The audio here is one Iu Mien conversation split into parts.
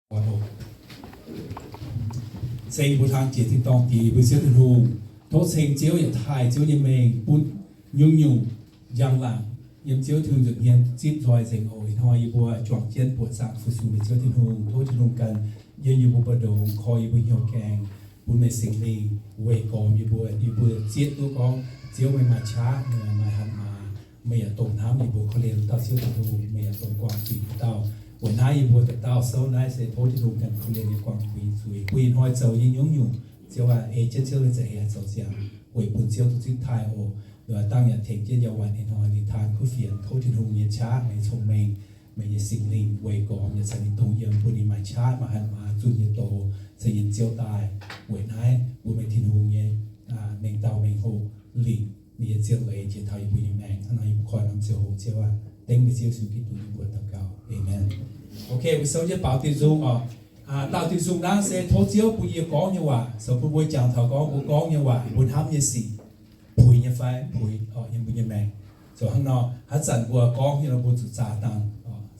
Ceng mbuo hlang jiex tin-dorngh diex mbuo Ziouv Tin-Hungh, tov ceng Ziouv yietc taaih Ziouv nyei mengh bun nyungc-nyungc njang-laangc yiem Ziouv Tin-Hungh nza'hmien zipv nzoih nzengc oc. Ih hnoi yie mbuo juangc jienv buoqc zaangc fu-sux meih Ziouv Tin-Hungh. Tov Tin-Hungh ganh yiem yie mbuo mbu'ndongx korv yie mbuo hnyouv gaengh, bun meih Singx Lingh weih gormx yie mbuo. Yie mbuo zieqv duqv gorngv Ziouv meih maaih qaqv, meih maaih hatc maaz, meih yaac dongh hnamv yie mbuo, korv-lienh dauh Ziouv Tin-Hungh, meih yaac dongh guangc zuiz dauh. Weic naaiv yie mbuo dauh dauh souv naaiv se tov Tin-Hungh ganh korv-lienh nyei guangc zuiz, zuiz bun ih hnoi zoux nyei nyungc-nyungc. Ziouv aac, ei jienv Ziouv nyei za'eix zoux ziangx weic bun Ziouv duqv zipv taaih oc. Nduov dangh yaac tengx jienv yauh waaic ih hnoi ninh taan kuv fienx, tov Tin-Hungh nyei qaqv, meih nyei cong-mengh, meih nyei Singx Lingh weih gormx yaac caux ninh dongh yiem, bun ninh maaih qaqv, maaih hatc maaz zunh nyei doz ceix yienx Ziouv daaih. Weic naaiv bun meih Tin-Hungh nyei mengh dauh mengh hoc lingc ninh nyei zien leiz jiex taux yie mbuo nyei maengc. Hnangv naaiv yie mbuo koi norm ziangh hoc Ziouv aac, dengv meih Ziouv Yesu Giduc nyei mbuox daux gaux. Aamen. Ok, mbuo souv jienv baaux diuh nzung oc. Daauh diuh nzung naaiv se tov Ziouv bun yie gorngv nyei waac, zoux bun mbuo jangx taux gorngv mbuo gorngv nyei waac, mbuo hnamv nyei sic, puix nyei fai mv puix oc, yiem mbuo nyei maengc. Zoux hnangv nor, haaix zanc mbuo gorngv nyei nor mbuo zuqc zaah dangh,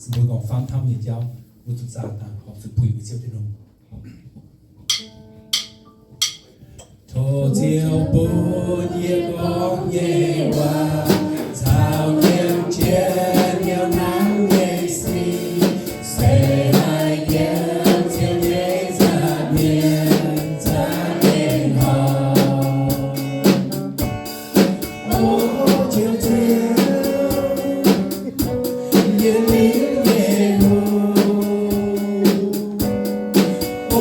mbuo gorngv fangv hnamv nyei jauv, mbuo zuqc zaah dangh horpc zuqc puix mbuo Ziouv Tin-Hungh. Tov Ziouv bun yie gorngv nyei waac caux yiem jienv yie hnamv nyei sic, se haih yiem Ziouv nyei nza'hmien za'gengh horpc. O Ziouv, Ziouv, yie liuz nyei hungh. O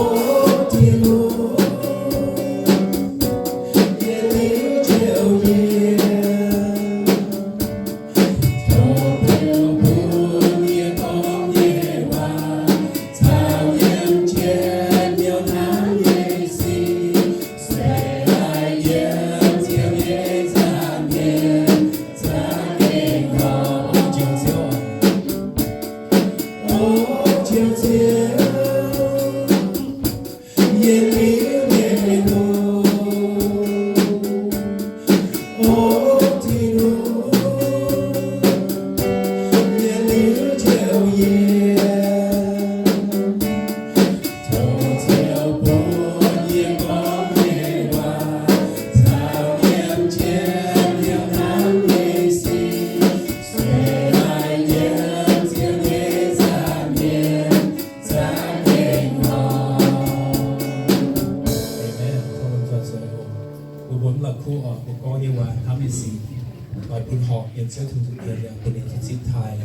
Tin-Hungh, yie liuz Ziouv yie. Tov Ziouv bun yie gorngv nyei waac caux yiem jienv yie hnamv nyei sic, se haih yiem Ziouv nyei nza'hmien za'gengh horpc. O Ziouv, Ziouv, o Ziouv, Ziouv, yie liuz nyei hungh. O Tin-Hungh, yie liuz Ziouv yie. Tov Ziouv bun yie gorngv nyei waac caux yiem jienv yie hnamv nyei sic, se haih yiem Ziouv nyei nza'hmien za'gengh horpc. Aamen. Mbuo mbuo mv la'kuqv oc, mbuo gorngv nyei waac, hnamv nyei sic, oix bun horpc yiem Ziouv Tin-Hungh nza'hmien, bun ninh duqv zipv taaih.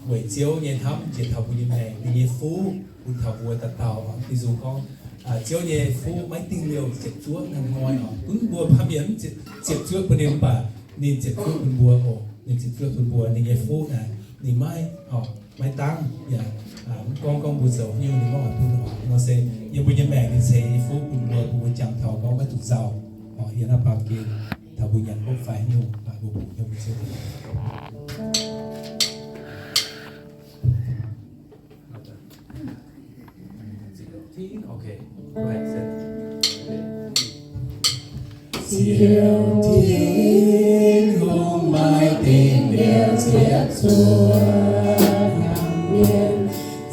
Weic Ziouv nyei hnamv njiec taux mbuo nyei maengc, ninh nyei fuqv bun taux mbuo dauh dauh. Ih nzunc gorngv, Ziouv nyei fuqv maiv dingh liouh ziepc zuoqv hnoi-hnoi oc. Gunv mbuo baamh mienh mv ziepc zuoqv bun ninh, mv baac ninh ziepc zuoqv bun mbuo oc. Ninh ziepc zuoqv bun mbuo, ninh nyei fuqv naaic ninh maiv, maiv dangv yaac mv gorngv gorngv mbuo zoux haaix nyungc ninh maiv oix bun oc. Nor se yiem mbuo nyei maengc ninh ceix nyei fuqv bun mbuo, bun mbuo jangx taux gorngv maiv zuqc nzauh oc. Yiem naaiv baamh gen taux mbuo nyanc hopv fai haaix nyungc, mbuo bungx hnyouv mbuo Ziouv. Ziouv Tin-Hungh maiv dingh liouh ziepc zuoqv hnangv mienh,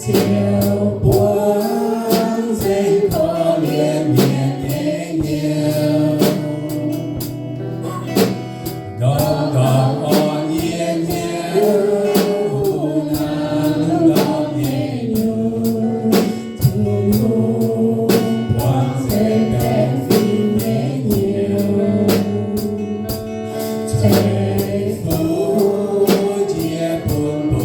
Ziouv buangv nzengc korv-lienh mienh nyei hnyouv. Ndortv ndorpc orn yie hnyouv, hnangv ndortv nyei nyungc, Tin-Hungh buangv nzengc baengh fim nyei hnyouv. Ceix fuqv jiex bun mbuo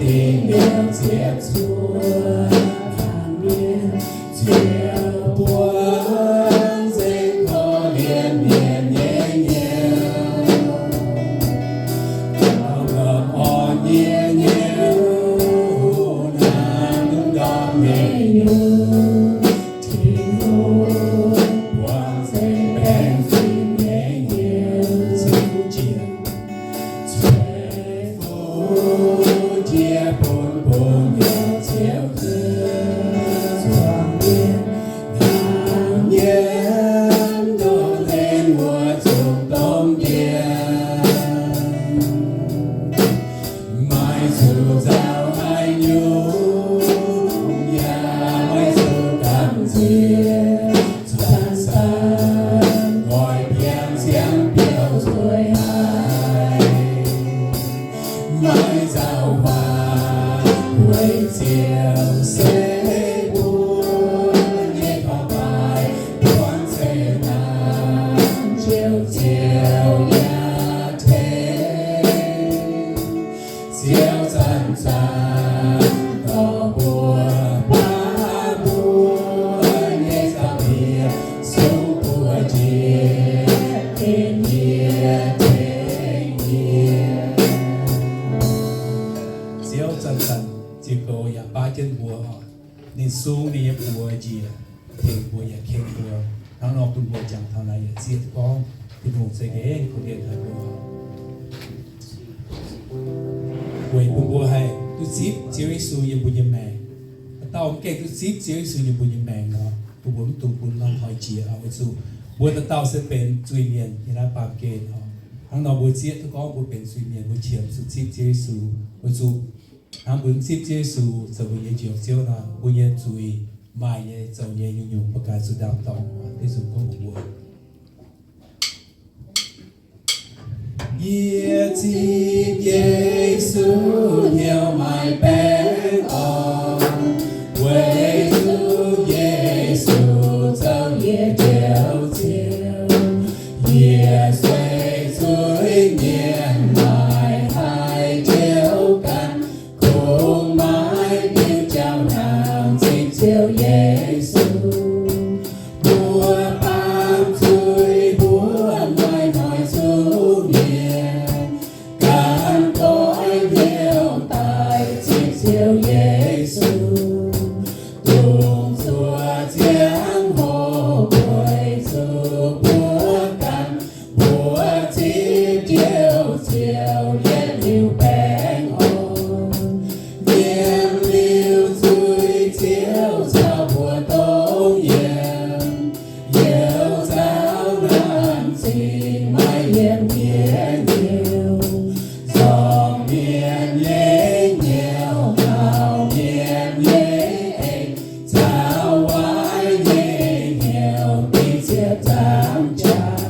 Mienh ziepc zuoqv laanh mienh ziouc buangv nzengc korv-lienh mienh nyei hnyouv. Gauh lomh orn nyei hnyouv, hnangv ndorm nyei nyungc, Tin-Hungh buangv nzengc baengh fim nyei hnyouv. Ceix fuqv jiex, ceix fuqv jiex bun buonc nyei Ziouv, zuangx mienh hnangv nyiemv ndoqv hlen wuov zungv domh mienh. Maiv zuqc nzauh haaix nyungc, yaac maiv zuqc gamh nziex. Zanc-zanc nqoi biangh ziangx biouv zueiz haic, maiv nzauh waac weic Ziouv, se mbuo nyei torngv baaix buangv nzengc naaiv, Ziouv, Ziouv yaac tengx. Ziouv zanc-zanc dorh mbuo, baav mbuo nyei zaux-ndiev, sungv mbuo njiec, tengx yie, tengx yie. Ziouv zanc-zanc ziux goux yaac baav jienv mbuo oc. Ninh sungv ninh nyei buoz njiec, tengx mbuo yaac ken mbuo. Hnangv nor bun mbuo jangx taux naaiv yaac zieqv duqv gorngv Tin-Hungh se gengh korv-lienh haic mbuo. Weic bun mbuo haih duqv zipv Ziouv Yesu yiem mbuo nyei maengc. Haaix dauh mv gaengh duqv zipv Ziouv Yesu yiem mbuo nyei maengc nor, bun mbuo mv dungx bun norm hnoi jiex oc. Weic zuqc mbuo dauh dauh se benx zuiz-mienh nyei naaiv baamh gen oc. Hnangv nor mbuo zieqv duqv gorngv mbuo benx zuiz-mienh, mbuo qiemx zuqc zipv Ziouv Yesu. Weic zuqc hnangv mbuo mv zipv Ziouv Yesu zoux mbuo nyei Njoux Ziouv nor, mbuo nyei zuiz maaih nyei zoux nyei nyungc-nyungc mbuo ganh zuqc ndaam-dorngx. Deix zuqc gorngv mbuox mbuo, yie zipv Yesu hnyouv maaih baengh orn, weic zuqc Yesu zoux yie Njoux Ziouv. Yie se zuiz-mienh maaih haaix Njoux ganh, kungx maiv diuh jauv hnangv zipv Ziouv Yesu. Mbuo baamh zuiz mbuo hnoi-hnoi zuqc mienh ganh goiv hnyouv daaih zipv Ziouv Yesu, dongh zuoqc ziangh hoc weic zuqc mbuo ganh, mbuo zipv Njoux Ziouv yietc liuz baengh orn, mienh liuz zuiz Ziouv caux mbuo dongh yiem. Youz nzauh naanc zingh maiv yiem nyei hnyouv, nzormc mienh nyei hnyouv, maux mienh nyei eix, caux waaic nyei hnyouv diqv ziepc zaangc jaax.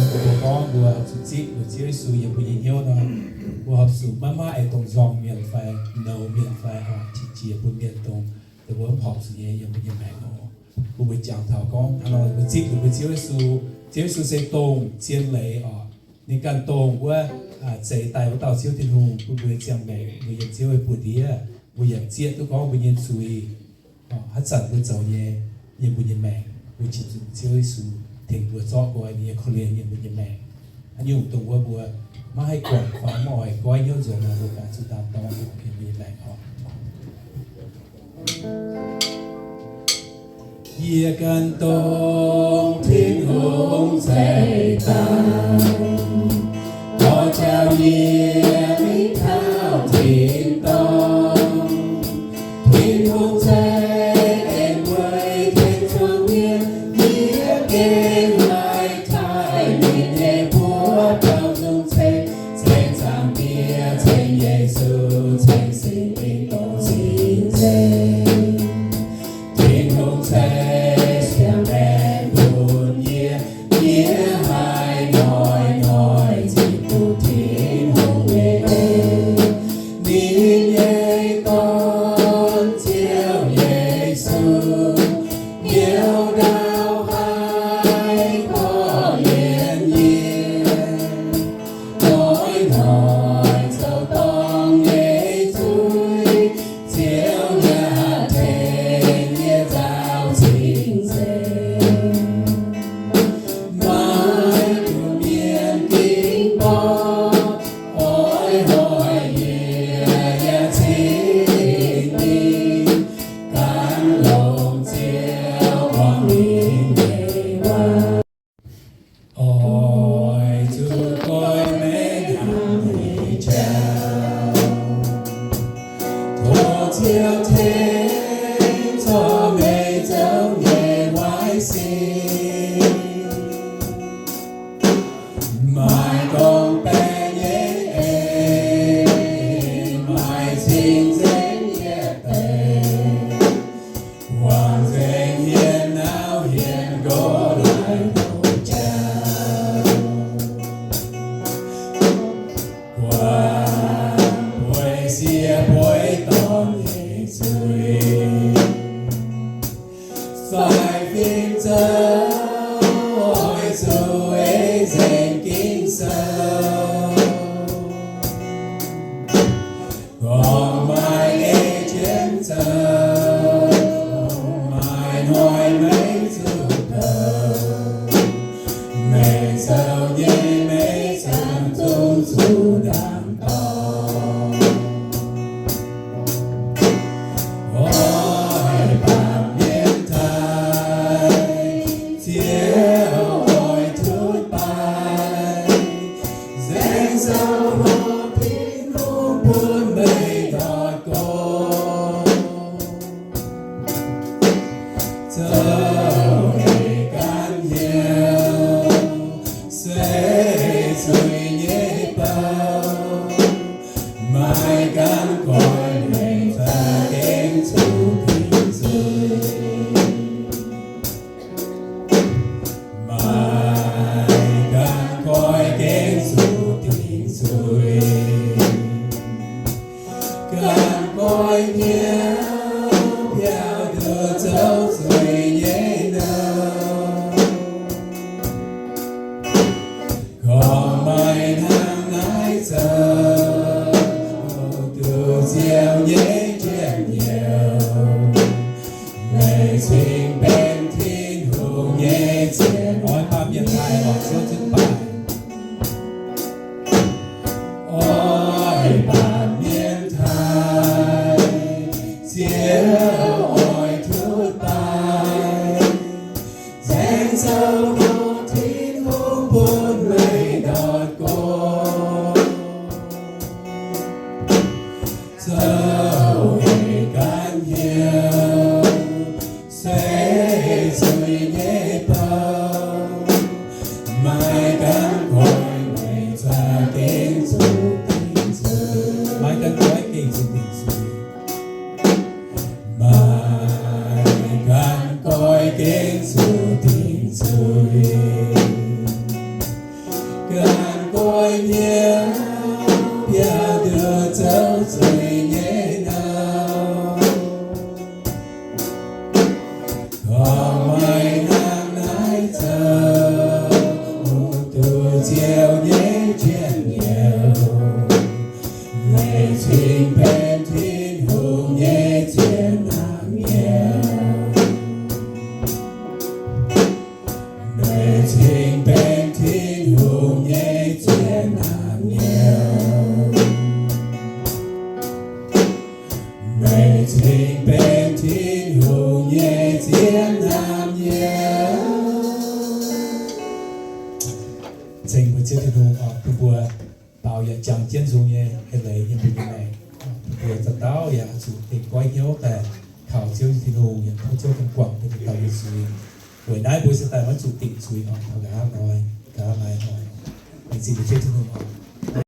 Mbuo gorngv mbuo zuqc zipv Ziouv Yesu yiem mbuo nyei hnyouv nor, mbuo horpc zuqc maiv maaih aengx dongh nzormc mienh fai nouz mienh fai oix qiex jiez bun mienh dongh mbuo mv horpc zuqc nyei yiem mbuo nyei maengc oc. Mbuo mbuo jangx taux gorngv hnangv nor, mbuo zipv liuz mbuo Ziouv Yesu, Ziouv Yesu se dongh zien leiz oc. Ninh ganh dongh wuov zeix daaih wuov dauh Ziouv Tin-Hungh bun mbuo nyei ziangh maengc, mbuo yiem Ziouv nyei buoz-ndiev, mbuo yaac zieqv duqv gorngv mbuo nyei zuiz haaix zanc mbuo zoux nyei yiem mbuo nyei maengc, mbuo qiex zuqc Ziouv Yesu tengx mbuo zorqv nqoi ninh nyei korv-lienh yiem mbuo nyei maengc. Haaix nyungc dongh wuov mbuo maiv haih guangc fai maiv oix goiv hnyouv nzuonx nor, mbuo ganh zuqc ndaam-dorngx yiem mbuo nyei maengc oc. Yie ganh dongh Tin-Hungh zeix daaih, dorh jauv yie mingh taux tin-dorngh. Tin-Hungh ceix aengx weic tengx zuangx mienh, yie gengh haih taaih ninh nyei buoz baaux nzung ceng, ceng Zaangc Diex, ceng Yesu, ceng Singx Lingh dongh cing-nzengc. Tin-Hungh ceix siang-maengc bun yie, yie haih hnoi-hnoi zipv duqv Tin-Hungh nyei en. Ninh nyei Dorn, Ziouv Yesu, hnyouv ndau haih korv-lienh yie. Hnoi-hnoi zoux dorngx Ziouv tengx corc meih zoux nyei waaiv sin. Maaih gorngv-baeqc nyei eix, maaih cing-nzengc yietc deix, wangc nzengc hienx nauv hienx nqox laaic houc jauv. Bueix sie bueix dorn nyei zuiz. Faix fim zoux oix zuqc ei nzengc Ging-Sou. Gorngv maaih ei jienv zoux, maaih hnoi maiv zuqc douc. Meih zoux nyei maiv zanc zungv zuqc ndaangc dorngx. Oix baamh mienh taaih, Ziouv oix tutv baaix. Nzaeng sou nor Tin-Hungh bun meih ndortv go. Zoux eix gan hnyouv se zuiz nyei bou. Maiv gaengh goix lengc za'gengh zuqc dingc zuiz. Maiv gaengh goix gengh zuqc dingc zuiz. Gaengh goix hnyouv biaux nduqc zoux zuiz nyei nouh. Gorngv maaih hnangv naaiv zoux, duqv Ziouv nyei njien-youh, meih cingx benx Tin-Hungh nyei zien. Oix baamh mienh taaih, oix Ziouv zunv baaih. Oix baamh mienh taaih, Ziouv oix tutv baaih. Nzaeng sou nor Tin-Hungh bun meih ndortv go. Zoux eix gan hnyouv se zuiz nyei bou. Maiv gaengh goix lengc za'gengh zuqc dingc zuiz. Maiv gaengh goix gengh zuqc dingc zuiz. Maiv gaengh goix gengh zuqc dingc zuiz. Gaengh goix hnyouv biaux nduqc zoux zuiz nyei nouh. Gorngv maaih hnangv naaiv zoux, duqv Ziouv nyei njien-youh, meih cingx benx Tin-Hungh nyei zien naamh nyouz. Meih cingx benx Tin-Hungh nyei zien naamh nyouz. Meih cingx benx Tin-Hungh nyei zien naamh nyouz. Ceng mbuo Ziouv Tin-Hungh oc, bun mbuo baaux yaac jangx jienv nzung nyei hei leiz yiem mbuo nyei maengc. Bun mbuo dauh dauh yaac zuqc dingc goiv hnyouv daaih kaux Ziouv Tin-Hungh, yaac tov Ziouv daaih guangc mbuo dauh dauh nyei zuiz. Weic naaiv mbuo se daaih maiv zuqc dingc zuiz oc. Taux nqa'haav hnoi, nqa'haav hnoi, laengz zingh mbuo Ziouv Tin-Hungh oc.